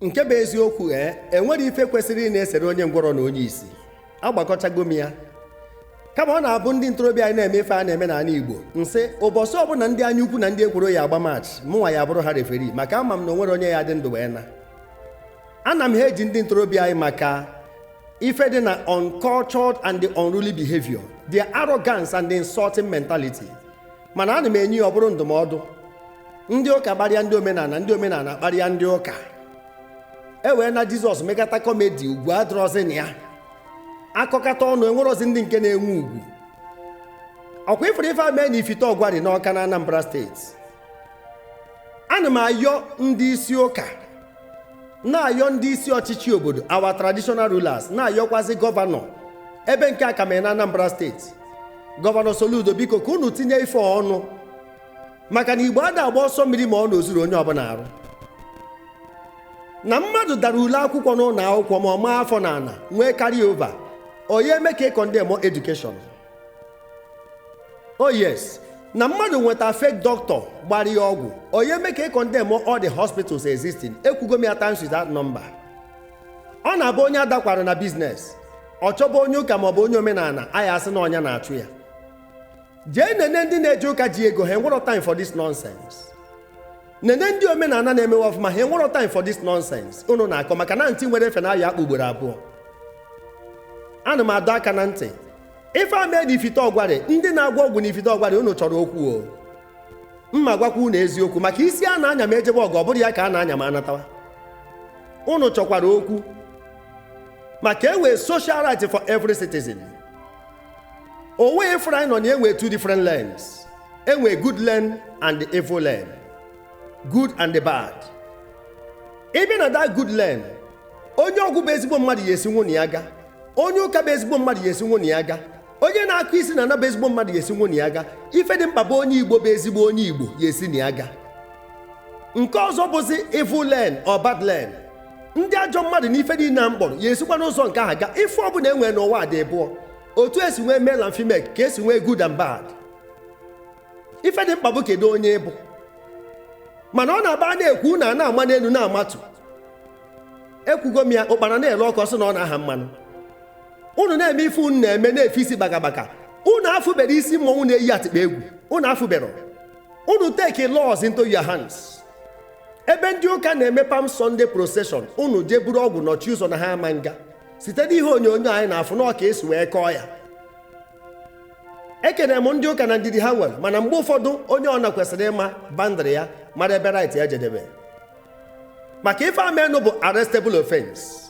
Nke bụ eziokwu, ee, enwere ife kwesịrị ị na-esere onye ngwọrọ na onye isi. Agbakọchago m ya. Kama ọ na-abụ ndị ntorobịa anyị na-eme ife a na-eme n'ala Igbo, nsị ụbọchị ọbụla ndị anya ukwu na ndị ekworo ya agba match, mụnwa ya bụrụ ha referee, maka ama m na onwere onye ya dị ndụ wee na. Ana m ha eji ndị ntorobịa anyị maka ife dị na uncultured and the unruly behavior, their arrogance and the insulting mentality. Mana ana m enye ya, ọ bụrụ ndụmọdụ. Ndị ụka kparịa ndị omenala, ndị omenala kparịa ndị ụka, e wee na Jizọs mekata comedy. Ugwu adịrọzi na ya, akọkata ọnụ, enwerozi ndị nke na-enwe ugwu. Ọkwa ifuru ife a mee na Ifite Ọgwarị n'Ọka na Anambra Steeti. Ana m ayọ ndị isi ụka, na-ayọ ndị isi ọchịchị obodo, our traditional rulers, na-ayọkwazi gọvanọ ebe nke a ka mere na Anambra Steeti, Gọvanọ Soludo, biko ka unu tinye ife ọnụ, maka na Igbo ada agba ọsọ mmiri ma ọ na ozuru onye ọbụla arụ. Na mmadụ dara ule akwụkwọ n'ụlọ akwụkwọ, ma ọ maa afọ na ala nwee carry over, onye eme ka condemn education? Oh yes, na mmadụ nweta fake doctor gbara ya ọgwụ, onye eme ka condemn all the hospitals existing? Ekwugo m ya times without number. Ọ na-abụ onye adakwara na business, ọ chọba onye ụka maọbụ onye omenala anyị, asị na ọnya na-achụ ya. Jee nene ndị na-eje ụka ji ego, ha enwero time for this nonsense. Nene ndị omenala na-emewe ọfụma, ha enwero time for this nonsense unu na-akọ, maka na ntị nwere efe na-aya akpụ ugboro abụọ. Ana m adọ aka na ntị, ife a mee na Ifite Ọgwarị, ndị na-agwọ ọgwụ na Ifite Ọgwarị, unu chọrọ okwu o. Mma gwakwa unu eziokwu, maka isi a na-anya ma ejebe ọgụ, ọ bụrụ ya ka a na-anya ma anatawa. Unu chọkwara okwu, maka e nwee social right for every citizen. Onwe ifuru anyị nọ na enwe two different lanes: enwe good lane and the evil lane, good and the bad. Ịbịa na that good lane, onye ọgwụ bụ ezigbo mmadụ ya esi nwunye ya ga, onye ụka bụ ezigbo mmadụ ya esi nwunye ya ga, onye na-akụ isi na ana bụ ezigbo mmadụ ya esi nwunye ya ga. Ife dị mkpa bụ onye Igbo bụ ezigbo onye Igbo ya esi na ya ga. Nke ọzọ bụzi evil lane or bad lane, ndị ajọ mmadụ na ife niile na mkpọrọ ya esikwa n'ụzọ nke ahụ ga. Ife ọbụla enwere n'ụwa dị abụọ, otu esi nwee male and female ka esi nwee good and bad. Ife dị mkpa bụ kedu onye ịbụ. Mana ọ na-aba a na-ekwu na a na-ama n'elu na-amatu. Ekwugo m ya, ụkpara na-ere ọkụ, sị na ọ na-aha mmanụ. Unu na-eme ife unu na-eme, na-efe isi gbagagbaka. Unu afụbere isi mmọnwụ na-eyi atịkpa egwu. Unu afụbere. Unu take laws into your hands. Ebe ndị ụka na-eme Palm Sunday procession, unu jee buru ọgwụ nọchi ụzọ na ha ama nga. Site n'ihe onyonyo anyị na-afụ na ọka esi wee kọọ ya, ekene m ndị ụka na ndidi ha nwere. Mana mgbe ụfọdụ, onye ọna kwesịrị ịma boundary ya, mara ebe right ya jedebe, maka ife amenụ bụ arrestable offense.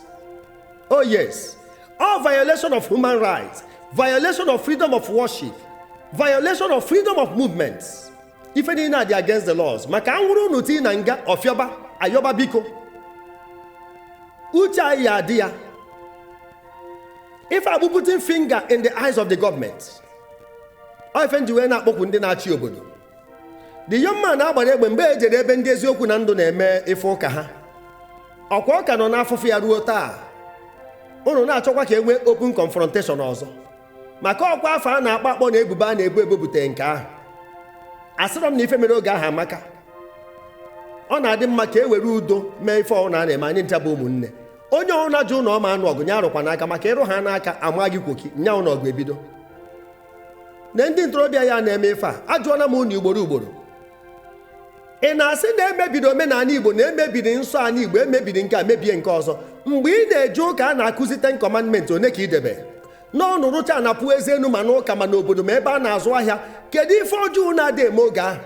Oh yes, all violation of human rights, violation of freedom of worship, violation of freedom of movement, ife niile a dị against the laws. Maka anwụrụ unu tii na nga ọfịọba ayọba, biko, uche anyị ya adị ya. Ife abụ putting finger in the eyes of the government. Ọ ife nji wee na-akpọkwu ndị na-achị obodo. The young man agbara egbe mgbe e jere ebe ndị eziokwu na ndụ na-eme ife ụka ha, ọkwa ọka nọ n'afụfụ ya ruo taa. Unu na-achọkwa ka e nwee open confrontation ọzọ, maka ọkwa afọ a na-akpọ akpọ na ebubo a na-ebu ebubute nke ahụ. Asịrọ m na ife mere oge ahụ amaka. Ọ na-adị mma ka e were udo mee ife ọhụrụ a na-eme. Anyị ncha bụ ụmụnne. Onye ọbụla jụ na ọ ma anụ ọgụ nya arụkwa n'aka, maka ịrụ ha n'aka amaghị kwoki nya na ọgụ ebido. Na ndị ntorobịa ya na-eme ife a, ajụọla m unu ugboro ugboro, ị na-asị na emebiri omenala Igbo, na emebiri nsọ ala Igbo, emebiri nke a, mebie nke ọzọ. Mgbe ị na-eje ụka a na-akụzi Ten Commandment, one ka idebe n'ọnụ rụcha na pụọ eze enu, ma n'ụka, ma n'obodo, ma ebe a na-azụ ahịa? Kedu ife ọjọọ na-adị eme oge ahụ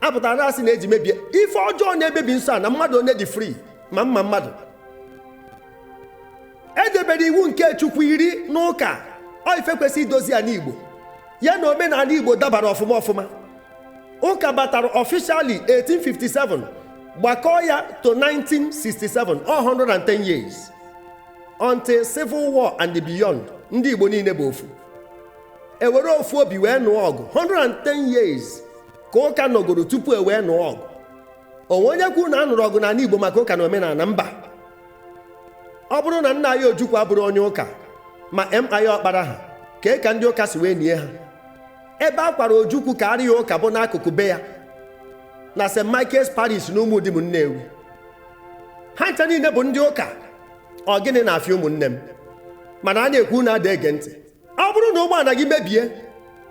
apụtara asị na-eji mebie ife ọjọọ na-emebi nsọ a? Na mmadụ one dị free ma mma mmadụ edebere iwu nke Chukwu 10 n'ụka. Ọ ife kwesịrị idozi ya n'Igbo ya na omenala Igbo dabara ọfụma ọfụma. Ụka batara officially 1857, gbakọọ ya to 1967, 110 years, until Civil War and beyond. Ndị Igbo niile bụ ofu, ewere ofu obi wee nụọ ọgụ. 110 years ka ụka nọgoro tupu e wee nụọ ọgụ. Onwe onye kwu na anụrụ ọgụ n'ala Igbo maka ụka na omenala? Mba. Ọ bụrụ na nna anyị Ojukwu abụrụ onye ụka, ma M.I. Ọkpara ha kee ka ndị ụka si wee nie ha. Ebe a kwara Ojukwu ka arịa ụka bụ n'akụkụ be ya na St. Michael's Parish na Ụmụdim, Nnewi. Ncha niile bụ ndị ụka. Ọ gịnị na-afịa ụmụnne m? Mana a na-ekwu na ada ege ntị. Ọ bụrụ na ụgbọala gị mebie,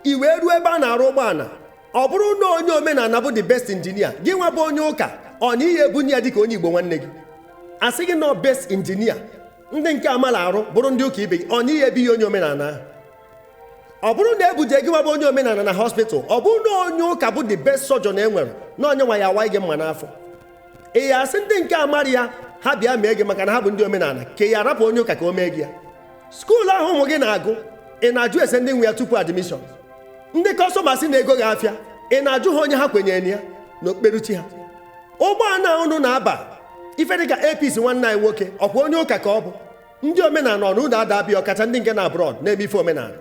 i wee ruo ebe a na-arụ ụgbọala, ọ bụrụ na onye omenala bụ the best engineer, gị nwa bụ onye ụka, ọ na ihe ebunye ya dịka onye Igbo nwanne gị, asị gị nọ best engineer, ndị nke amala arụ bụrụ ndị ụka ibe gị, ọ na ihe ebi ya onye omenala ahụ? Ọ bụrụ na ebuje gị nwa bụ onye omenala na hospital, ọ bụrụ na onye ụka bụ the best surgeon e nwere, na onye nwa ya awa gị mma n'afọ, ị ya asị ndị nke amara ya ha bịa mee gị maka na ha bụ ndị omenala, ka ya arapụ onye ụka ka o mee gị ya? School ahụ ụmụ gị na-agụ, ị na-ajụ ese ndị nwe ya tupu admission? Ndị customer si na-ego gị afịa, ị na-ajụ ha onye ha kwenyere na ya na okpukperechi ha? Ụgbọala unu na-aba, ife dịka APC, nwanne anyị nwoke, ọkwa onye ụka ka ọ bụ? Ndị omenala ọ na unu ada abịa, ọkacha ndị nke na abroad na-eme ife omenala,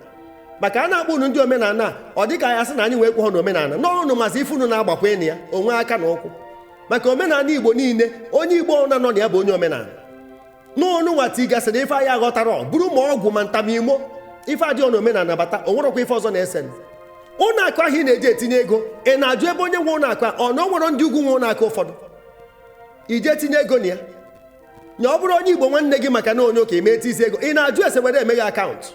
maka a na-akpọ unu ndị omenala a, ọ dịka ya sị na anyị wee kwuo na omenala n'ọnụ mazi ife unu na-agbakwa enyi ya onwe aka na ụkwụ. Maka omenala Igbo niile, onye Igbo ọna nọ na ya bụ onye omenala. N'ọnụ nwa tigasịrị ife anyị aghọtara, ọ bụrụ ma ọgwụ ma ntamimo, ife adịghị na omenala bata, o nwerekwa ife ọzọ na-ese. Ụlọ akụ ahụ ị na-eji etinye ego, ị na-ajụ ebe onye nwe ụlọ akụ a? Ọ na o nwere ndị ugwu nwe ụlọ akụ ụfọdụ ije tinye ego na ya? Na ọ bụrụ onye Igbo nwanne gị, maka na onye ụka eme etizi ego, ị na-ajụ ese were emeghe account?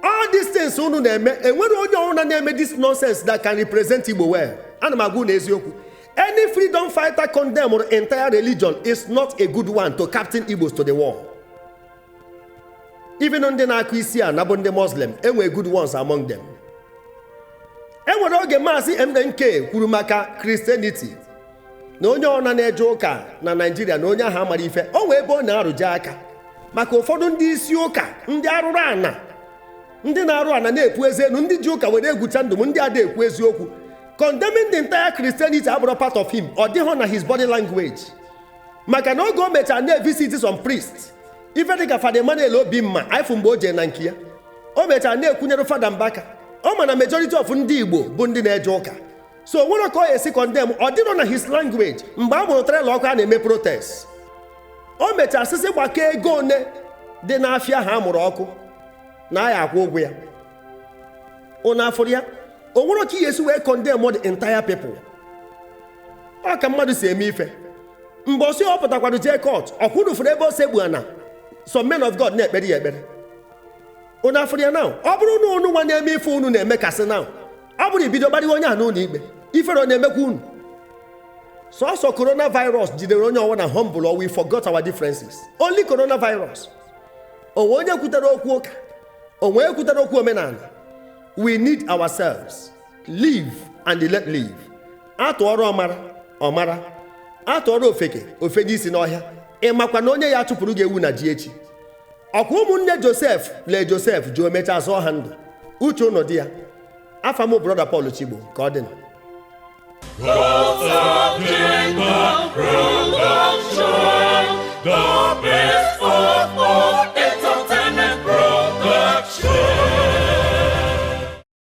All these things unu na-eme, enwere onye ọbụla na-eme this nonsense that can represent Igbo well. Ana m agwa unu eziokwu, any freedom fighter condemned entire religion is not a good one to captain Igbos to the war. Even ndị na-akụ isi a na bụ ndị Muslim, enwere good ones among them. Enwere oge Maazị MNK kwuru maka Christianity na onye ọna na-eje ụka na Naijiria na onye ahụ amara ife. O nwee ebe ọ na-arụje aka maka ụfọdụ ndị isi ụka, ndị arụrụ ana, ndị na-arụ ana na-epu eze elu, ndị ji ụka were egwucha ndụ m, ndị ada ekwu eziokwu. Condemning the entire Christianity abụrụ part of him. Ọ dịghọ na his body language, maka na oge o mechara na-evisit some priest, ife dịka Fada Emmanuel Obimma ifụ, mgbe o jee na nke ya, o mechara na-ekwunyere Fada Mbaka. Ọ ma na majority of ndị Igbo bụ ndị na-eje ụka, so o nwere ka ọ esi condemn. Ọ dịrọ na his language. Mgbe a mụrụ trailer ọkụ, a na-eme protest, o mechara sịsị gbakọ ego one dị n'afịa ha amụrụ ọkụ na aya akwụ ụgwọ ya. Ụnụ afụrụ ya? O nwere ka ihe esi wee condemn the entire people. Ọ ka mmadụ si eme ife. Mgbe ọsị ọ pụtakwara jee court, ọ kwurufuru ebe o sekpu ana, some men of God na-ekpere ya ekpere. Unu afụrụ ya? Now, ọ bụrụ na unu nwa na-eme ife unu na-eme kasị now, ọ bụrụ ibido gbariwe onye a n'ụlọ ikpe, ifere ọ na-emekwa unu? Sọsọ coronavirus jidere onye ọwụ na humble or we forgot our differences. Only coronavirus. Onwe onye kwutere okwu ụka, onwe ekwutere okwu omenala. We need ourselves. Live and let live. Atụọrọ ọmara ọmara, atụọrọ ofeke ofenye isi n'ọhịa. Ị makwa na onye ya chụpụrụ gị ewu na ji echi? Ọkwa ụmụnne Josef lee Josef ji o mechaa zụọ ha ndụ. Uche ụnụ dị ya. Afa m, Brother Paul Chigbo. Ka ọ dị. Gods of Jacob, production, the best.